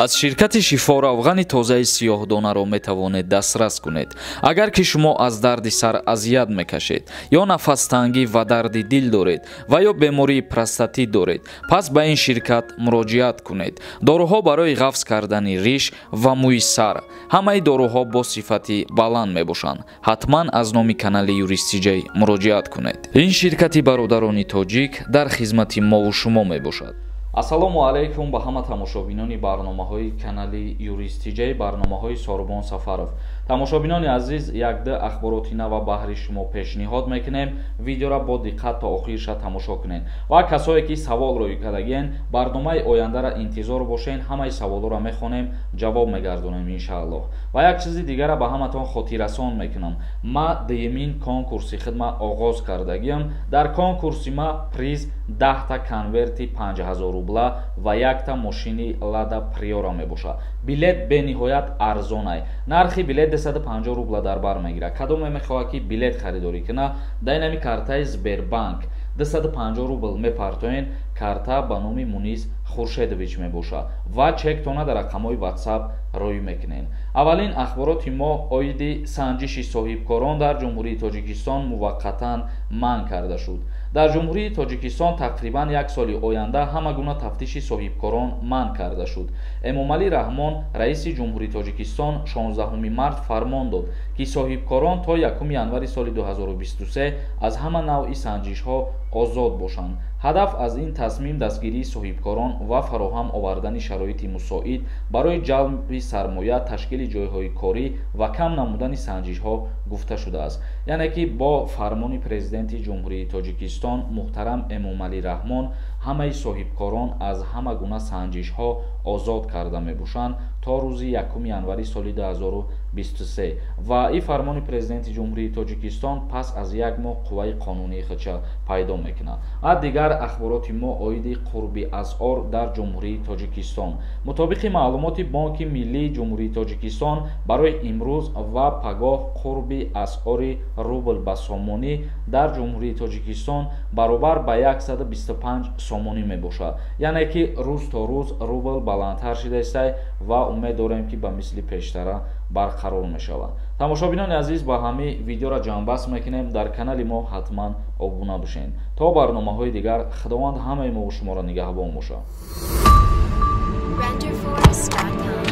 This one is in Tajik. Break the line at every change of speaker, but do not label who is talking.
Аз ширкати Шифо равғани тозаи сиёҳдонаро метавонед дастрас кунед. Агар ки шумо аз дарди сар азият мекашед ё нафастангӣ ва дарди дил доред ва ё бемории простатит доред, пас ба ин ширкат муроҷиат кунед. Доруҳо барои ғафз кардани риш ва мӯи сар. Ҳамаи доруҳо бо сифати баланд мебошанд. Ҳатман аз номи канали Юрист Тиҷай муроҷиат кунед. Ин ширкати бародарони тоҷик дар хизмати мову шумо мебошад. Ассалому алайкум ба ҳама тамошобинони барномаҳои канали Юрист Тиҷай, барномаҳои Сорбон Сафаров. Тамошобинони азиз, якду ахбороти нава баҳри шумо пешниҳод мекунем. Видеора бо диққат то охирша тамошо кунед ва касое ки савол рӯй кардагиен, барномаи ояндара интизор бошен. Ҳамаи саволҳоро мехонем, ҷавоб мегардонем, иншааллоҳ. Ва як чизи дигара ба ҳаматон хотиррасон мекунам. Ма дуюмин конкурси хидма оғоз кардагиам. Дар конкурси ма приз 10та конверти 5000 рубла ва якта мошини Лада Приора мебошад. Билет бениҳоят арзонай. Нархи билет 250 рубла дар бар мегирад. Кадоме мехоҳад, ки билет харидорӣ кунад, дар инами картаи Сбербанк 250 рубл мепартоен. Карта ба номи Мунис Хуршедович мебошад ва чектона дар рақамҳои WhatsApp рӯй мекунем. Аввалин ахбороти мо оиди санҷиши соҳибкорон дар Ҷумҳурии Тоҷикистон муваққатан манъ карда шуд. Дар Ҷумҳурии Тоҷикистон тақрибан як соли оянда ҳама гуна тафтиши соҳибкорон манъ карда шуд. Эмомалӣ Раҳмон, раиси Ҷумҳурии Тоҷикистон, 16 март фармон дод, ки соҳибкорон то 1 январи соли 2023 аз ҳама навъи санҷишҳо озод бошанд. Ҳадаф аз ин тасмим дастгирии соҳибкорон ва фароҳам овардани шароити мусоид барои ҷалби сармоя, ташкили ҷойҳои корӣ ва кам намудани санҷишҳо гуфта шудааст. Яъне ки бо фармони президенти Ҷумҳурии Тоҷикистон муҳтарам Эмомалӣ Раҳмон ҳамаи соҳибкорон аз ҳама гуна санҷишҳо озод карда мебошанд то рӯзи 1 январи соли 2023. Ва ин фармони президенти Ҷумҳурии Тоҷикистон пас аз як моҳ қувваи қонунии худша пайдо мекунад. Ва дигар ахбороти мо оиди қурби асъор дар Ҷумҳурии Тоҷикистон. Мутобиқи маълумоти Бонки Миллии Ҷумҳурии Тоҷикистон, барои имрӯз ва пагоҳ қурби асъори рубл ба сомонӣ дар Ҷумҳурии Тоҷикистон баробар ба 125 сомонӣ мебошад. Яъне ки рӯз то рӯз рубл баландтар шидаистай ва умед дорем, ки ба мисли пештара барқарор мешавад. Тамошобинони азиз, ба ҳамин видеоро ҷамъбаст мекунем. Дар канали мо ҳатман обуна бошед. То барномаҳои дигар Худованд ҳамаи мову шуморо нигаҳбон бошад.
Renderforest.com.